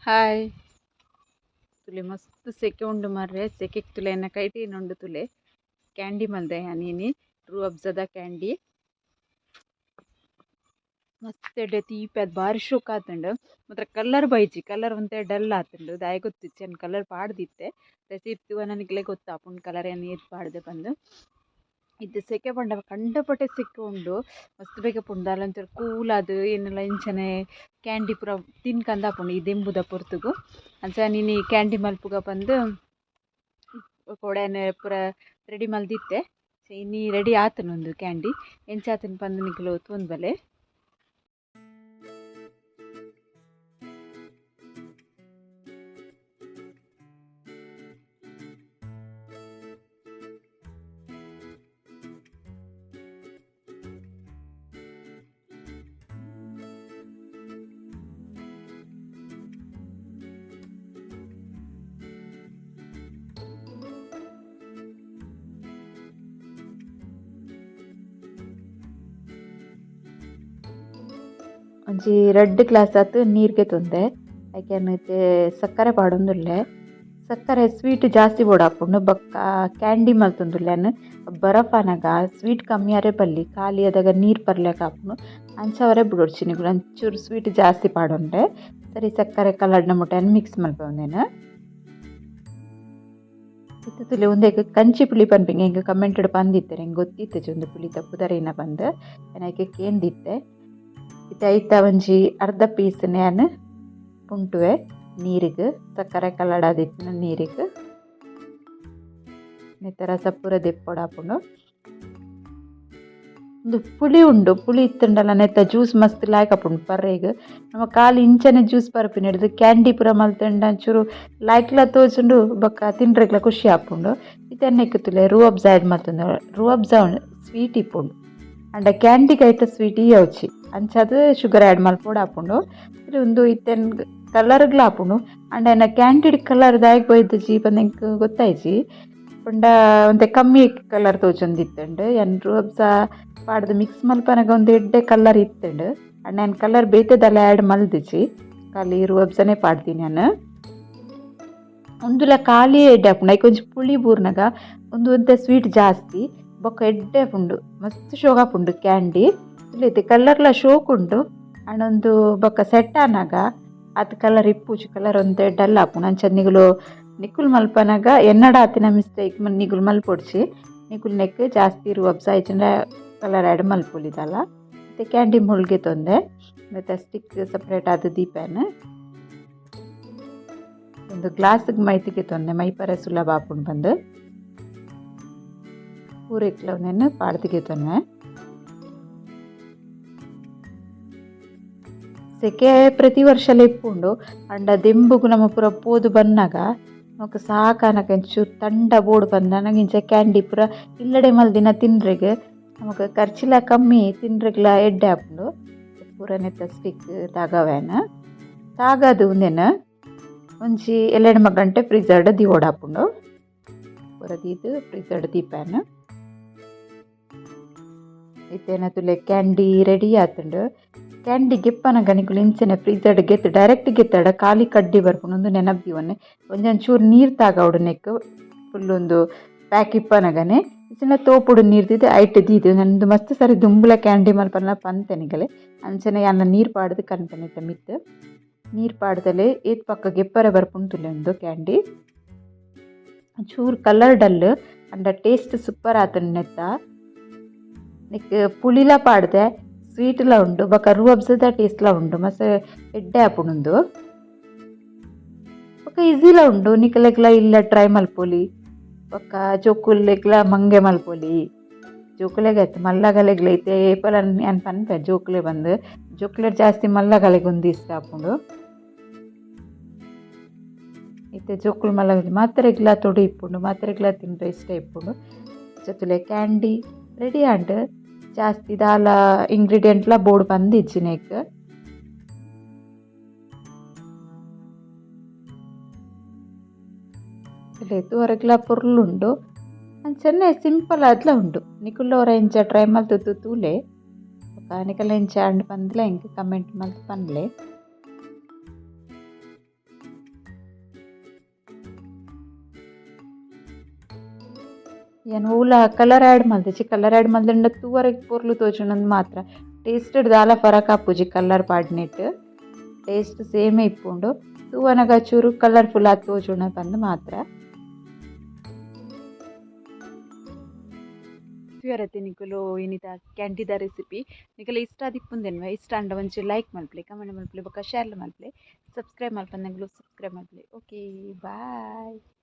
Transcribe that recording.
Hi. ತುಲೆ ಮಸ್ತ್ ಸೆಕೆ ಉಂಡು ಮಾರ್ರೆ. ಸೆಕೆಕ್ ತುಲೆ ಎನ್ನ ಕೈಟ್ ಉಂಡು ತುಲೆ. ಕ್ಯಾಂಡಿ ಮಲ್ದೆ ಯಾನಿನಿ ರೂ ಅಬ್ಜದ ಕ್ಯಾಂಡಿ. ಮಸ್ತ್ ಎಡ್ಡೆ ತೀಪೆ ಬಾರಿ ಶೋಕ್ ಆತುಂಡು. ಮಾತ್ರ ಕಲರ್ ಬೈಜಿ, ಕಲರ್ ಒಂತೆ ಡಲ್ ಆತುಂಡು. ದಾಯೆ ಗೊತ್ತಿಜ್ಜಿ, ಯಾನ್ ಕಲರ್ ಪಾಡ್ದಿತ್ತೆ. ರೆಸಿಪಿ ತೂವ ನಿಕ್ಲೆ ಗೊತ್ತಾಪುಂಡು ಕಲರ್ ಯಾನ್ ಏತ್ ಪಾಡ್ದೆ ಪಂದ್. ಇತ್ತೆ ಸೆಕೆ ಪಂಡ ಕಂಡಪಟ್ಟೆ ಸೆಕೆ ಉಂಡು. ಮಸ್ತ್ ಬೇಗ ಪುಂಡು ದಾಲ ಒಂಚೂರು ಕೂಲ್ ಆದ್ ಏನೆಲ ಇಂಚನೆ ಕ್ಯಾಂಡಿ ಪೂರ ತಿನ್ಕಂದ ಆಪುಂಡು ಈ ದೆಂಬುದ ಪೊರ್ತುಗು. ಅಂಚ ಇನಿ ಕ್ಯಾಂಡಿ ಮಲ್ಪುಗ ಪಂದ್ ಕೋಡೆನೆ ಪೂರ ರೆಡಿ ಮಲ್ದಿತ್ತೆ. ಇನಿ ರೆಡಿ ಆತುಂಡು ಉಂದು ಕ್ಯಾಂಡಿ. ಎಂಚ ಆತುಂಡು ಪಂದ್ ನಿಕುಲು ತೂವೊಂದು ಬಲೆ. ಒಂಜಿ ರಡ್ಡ್ ಗ್ಲಾಸ್ ಆತ್ ನೀರ್ಗೆ ತೊಂದೆ. ಐಕ್ ಯಾನ್ ಇತ್ತೆ ಸಕ್ಕರೆ ಪಾಡೊಂದುಲ್ಲೆ. ಸಕ್ಕರೆ ಸ್ವೀಟ್ ಜಾಸ್ತಿ ಬೋಡಾಪುಂಡು. ಬೊಕ್ಕ ಕ್ಯಾಂಡಿ ಮಲ್ತೊಂದುಲ್ಲೆ ಯಾನ್. ಬರಫ್ ಆನಗ ಸ್ವೀಟ್ ಕಮ್ಮಿ ಆರೆ ಬಲ್ಲಿ, ಖಾಲಿ ಆದಾಗ ನೀರು ಪರ್ಲೆಕ ಆಪುಂಡು. ಅಂಚ ಅವರೆ ಬುಡೊಡ್ಚಿ ನಿಕುಲು ಒಂಚೂರು ಸ್ವೀಟ್ ಜಾಸ್ತಿ ಪಾಡೊಂಡೆ. ಸರಿ ಸಕ್ಕರೆ ಕಲರ್ನ ಮುಟ್ಟ ಯಾನ್ ಮಿಕ್ಸ್ ಮಲ್ಪೊಂದೆನ್. ಇತ್ತೆ ತೂಲೆ ಉಂದೆಕ್ ಕಂಚಿ ಪುಳಿ ಪನ್ಪಿಂಗೆ ಎಂಕ್ ಕಮೆಂಟ್ ಪಂದಿತ್ತೆರ್. ಎಂಕ್ ಗೊತ್ತಿತ್ತಿಜಿ ಉಂದು ಪುಳಿತ ಪುದರೇನ ಪಂದ್. ಯಾನ್ ಐಕ್ ಕೇಂದಿತ್ತೆ. ಇತ್ತೆ ಐತ ಒಂಜಿ ಅರ್ಧ ಪೀಸ್ ಯಾನ್ ಪುಂಟುವೆ ನೀರಿಗೆ, ಸಕ್ಕರೆ ಕಲಡಾದಿತ್ತಿನ ನೀರಿಗೆ. ನೆತ್ತ ರಸ ಪೂರ ದೆಪ್ಪೊಡಾಪುಂಡು. ಉಂದು ಪುಳಿ ಉಂಡು, ಪುಳಿ ಇತ್ತುಂಡಲ ನೆತ್ತ ಜ್ಯೂಸ್ ಮಸ್ತ್ ಲಾಯ್ಕ್ ಆಪುಂಡು ಪರ್ರೆಗ್. ನಮ ಖಾಲಿ ಇಂಚನೆ ಜ್ಯೂಸ್ ಪರ್ಪಿನೆಡ್ದ್ ಕ್ಯಾಂಡಿ ಪೂರ ಮಲ್ತುಂಡ ಒಂಚೂರು ಲಾಯ್ಕ್ಲ ತೋಜುಂಡು ಬೊಕ್ಕ ತಿನ್ರೆಗ್ಲ ಖುಷಿ ಆಪುಂಡು. ಇತ್ತೆ ನೆಕ್ಕ್ ತೂಲೆ ರೂ ಅಬ್ಜ ಆ್ಯಡ್ ಮಲ್ತೊಂದು. ರೂ ಅಬ್ಜ ಸ್ವೀಟ್ ಇಪ್ಪುಂಡು, ಆಂಡ ಕ್ಯಾಂಡಿಗ್ ಐತ ಸ್ವೀಟ್ ಇಯ್ಯೊಚಿ. ಅಂಚಾದ್ ಶುಗರ್ ಆ್ಯಡ್ ಮಲ್ಪೊಡಾಪುಂಡು. ಉಂದು ಇತ್ತೆ ಕಲರ್ಗ್ಲ ಆಪುಂಡು. ಆಂಡ ಎನ್ನ ಕ್ಯಾಂಡಿಡ್ ಕಲರ್ ದಾಯೆಗ್ ಬೈದಿಜಿ ಪಂದ್ ಎಂಕ್ ಗೊತ್ತಾಯಿಜಿ. ಪಂಡ ಒಂತೆ ಕಮ್ಮಿ ಕಲರ್ ತೋಜೊಂದಿತ್ತುಂಡು. ಯಾನ್ ರೂ ಅಬ್ಜ ಪಾಡ್ದ್ ಮಿಕ್ಸ್ ಮಲ್ಪನಗ ಒಂತೆ ಎಡ್ಡೆ ಕಲರ್ ಇತ್ತುಂಡು. ಆಂಡ ಯಾನ್ ಕಲರ್ ಬೇತೆ ದಾಲ ಆ್ಯಡ್ ಮಲ್ದಿಜಿ, ಖಾಲಿ ರೂ ಅಬ್ಜನೆ ಪಾಡ್ದಿನಿ ಯಾನ್. ಉಂದುಲ ಖಾಲಿ ಎಡ್ಡೆ ಆಪುಂಡು. ಐಕ್ ಒಂಜಿ ಪುಳಿ ಬೂರ್ನಗ ಉಂದು ಒಂತೆ ಸ್ವೀಟ್ ಜಾಸ್ತಿ ಬೊಕ್ಕ ಎಡ್ಡೆ ಆಪುಂಡು. ಮಸ್ತ್ ಶೋಕ್ ಆಪುಂಡು ಕ್ಯಾಂಡಿ. ಇತ್ತೆ ಕಲರ್ಲ ಶೋಕ್ ಉಂಡು. ಆಂಡ ಉಂದು ಬೊಕ್ಕ ಸೆಟ್ ಆನಗ ಆತ್ ಕಲರ್ ಇಪ್ಪುಜಿ, ಕಲರ್ ಒಂತೆ ಡಲ್ ಆಪುಂಡು. ಅಂಚ ನಿಕುಲು ಮಲ್ಪನಗ ಎನ್ನಡ ಆತಿನ ಮಿಸ್ಟೇಕ್ ನಿಕುಲು ಮಲ್ಪೊಡ್ಚಿ. ನಿಕುಲು ನೆಕ್ಕ್ ಜಾಸ್ತಿ ರೂ ಅಬ್ಜ ಇಜ್ಜಿಂಡ ಕಲರ್ ಆ್ಯಡ್ ಮಲ್ಪೊಲಿ ದಾಲ. ಇತ್ತೆ ಕ್ಯಾಂಡಿ ಮೊಳ್ಗೆ ತೊಂದೆ ನೆತ್ತ ಸ್ಟಿಕ್ ಸಪ್ರೇಟ್ ಆದ್ ದೀಪೆನ್. ಒಂದು ಗ್ಲಾಸ್ಗ್ ಮೈತಿಗೆ ತೊಂದೆ, ಮೈಪರೆ ಸುಲಭ ಆಪುಂಡು ಪಂದ್. ಪೂರೆಕ್ಲ ಉಂದೆನ್ ಪಾಡ್ದ್ ಗೆತೊನ್ವೆ. ಸೆಕೆ ಪ್ರತಿ ವರ್ಷಲ ಇಪ್ಪುಂಡು. ಆಂಡ ದೆಂಬುಗು ನಮ ಪೂರ ಪೋದು ಬನ್ನಗ ನಮಕ್ ಸಾಕಾನಗ ಒಂಚೂರು ತಂಡ ಬೋಡು ಪಂದ್ ಇಂಚ ಕ್ಯಾಂಡಿ ಪೂರ ಇಲ್ಲಡೆ ಮಲ್ದಿನ ತಿನ್ರೆಗ್ ನಮಕ್ ಖರ್ಚಿಲ ಕಮ್ಮಿ, ತಿನ್ರೆಗ್ಲ ಎಡ್ಡೆ ಆಪುಂಡು. ಪೂರ ನೆತ್ತ ಸ್ಟಿಕ್ ತಾಗವೇನ ತಾಗದು ಉಂದೆನ್ ಒಂಜಿ ಏಳೆಣ್ಮ ಗಂಟೆ ಫ್ರೀಜರ್ಡ್ ದೀವೊಡಾಪುಂಡು. ಪೂರ ದೀದ್ ಫ್ರೀಜರ್ಡ್ ದೀಪೆನ್. ಇತ್ತೆ ತೂಲೆ ಕ್ಯಾಂಡಿ ರೆಡಿ ಆತುಂಡು. ಕ್ಯಾಂಡಿ ಗೆಪ್ಪನಗ ನಿಕುಲು ಇಂಚನೆ ಫ್ರೀಜರ್ಡ್ ಗೆತ್ತ್ ಡೈರೆಕ್ಟ್ ಗೆತ್ತಡ ಖಾಲಿ ಕಡ್ಡಿ ಬರ್ಪುಂಡು. ಉಂದು ನೆನಪು ದೀವೊನ್ನೆ. ಒಂಜೊಂಚೂರು ನೀರು ತಾಗವೊಡು ನೆಕ್ಕ್ ಫುಲ್ ಉಂದು ಪ್ಯಾಕ್ ಇಪ್ಪನಗನೆ. ಇಜ್ಜಿಂಡ ತೋಪುಡು ನೀರು ದೀದ್ ಐಟ್ ದೀದ್ ಉಂದು ಮಸ್ತ್ ಸರಿ ದುಂಬುಲ ಕ್ಯಾಂಡಿ ಮಲ್ಪನ ಪಂತೆ ನಿಗಲೆ. ಅಂಚನೆ ಯಾನ್ಲ ನೀರು ಪಾಡ್ದ್ ಕನ್ಪೆ ನೆತ್ತ ಮಿತ್ತ್. ನೀರು ಪಾಡ್ದಲೆ ಏತ್ ಪಕ್ಕ ಗೆಪ್ಪರೆ ಬರ್ಪುಂಡು ತೂಲೆ ಉಂದು ಕ್ಯಾಂಡಿ. ಚೂರು ಕಲರ್ ಡಲ್ ಆಂಡ ಟೇಸ್ಟ್ ಸೂಪರ್ ಆತುಂಡು ನೆತ್ತ. ನೆಕ್ಕ್ ಪುಳಿಲ ಪಾಡ್ದೆ, ಸ್ವೀಟ್ಲ ಉಂಡು, ಬೊಕ ರೂ ಅಬ್ಜದ ಟೇಸ್ಟ್ಲ ಉಂಡು. ಮಸ್ತ್ ಎಡ್ಡೆ ಆಪುಂಡು ಉಂದು. ಬೊಕ ಈಸಿಲ ಉಂಡು. ನಿಕಲೆಗ್ಲ ಇಲ್ಲ ಟ್ರೈ ಮಲ್ಪೊಲಿ. ಬೊಕ ಜೋಕುಲೆಗ್ಲ ಮಂಗೆ ಮಲ್ಪೊಲಿ. ಜೋಕುಲೆಗ್ ಅತ್ತ್ ಮಲ್ಲಗಲೆಗ್ಲ ಇತ್ತೆ ಏಪಲ ಯಾನ್ ಪನ್ಪೆ ಜೋಕುಲೆ ಪಂದ್. ಜೋಕುಲೆಡ್ ಜಾಸ್ತಿ ಮಲ್ಲಗಲೆಗ್ ಉಂದು ಇಷ್ಟ ಆಪುಂಡು. ಇತ್ತೆ ಜೋಕುಲು ಮಲ್ಲ ಮಾತೆರೆಗ್ಲ ತೊಡು ಇಪ್ಪುಂಡು, ಮಾತೆರೆಗ್ಲ ತಿನ್ರೆ ಇಷ್ಟ ಇಪ್ಪುಂಡು. ತೂಲೆ ಕ್ಯಾಂಡಿ ರೆಡಿ ಆಂಡ್. ಜಾಸ್ತಿ ದಾಲ ಇಂಗ್ರೀಡಿಯೆಂಟ್ಲ ಬೋಡು ಪಂದಿಜ್ಜಿ ನೆಕ್ಕ್. ತೂವರೆಗ್ಲ ಪೊರ್ಲುಂಡು. ಅಂಚನೆ ಸಿಂಪಲ್ ಆದ್ಲ ಉಂಡು. ನಿಕುಲ್ಲ ಒರ ಇಂಚ ಟ್ರೈ ಮಲ್ತುದು ತೂಲೆ. ಬೊಕ ನಿಕಲ್ನ ಎಂಚ ಆಂಡ್ ಪಂದ್ಲ ಎಂಕ್ ಕಮೆಂಟ್ ಮಲ್ತ್ ಪನ್ಲೆ. ಯಾನ್ ಒವುಲ ಕಲರ್ ಆಡ್ ಮಲ್ತಿಜಿ. ಕಲರ್ ಆಡ್ ಮಲ್ತುಂಡ ತೂವರೆಗ್ ಪೊರ್ಲು ತೋಜುಂಡು ಮಾತ್ರ. ಟೇಸ್ಟ್ ದಾಲ ಫರಕ್ ಆಪುಜಿ ಕಲರ್ ಪಾಡ್ನೆಟ್. ಟೇಸ್ಟ್ ಸೇಮೇ ಇಪ್ಪುಂಡು. ತೂವನಗ ಚೂರು ಕಲರ್ಫುಲ್ ಆದ್ ತೋಜುಂಡು ಪಂದ್ ಮಾತ್ರ. ತೂಯರತೆ ನಿಕುಲು ಇನಿತ ಕ್ಯಾಂಡಿದ ರೆಸಿಪಿ ನಿಕಲೆ ಇಷ್ಟ ಆದಿಪ್ಪುಂದೆನ್ವೆ. ಇಷ್ಟ ಆಂಡ ಒಂಚೂರು ಲೈಕ್ ಮಲ್ಪುಲೆ, ಕಮೆಂಟ್ ಮಲ್ಪುಲೆ ಬೊಕ ಶೇರ್ ಮಲ್ಪುಲೆ. ಸಬ್ಸ್ಕ್ರೈಬ್ ಮಲ್ಪಂದೆಗುಲು ಸಬ್ಸ್ಕ್ರೈಬ್ ಮಲ್ಪುಲೆ. Okay bye.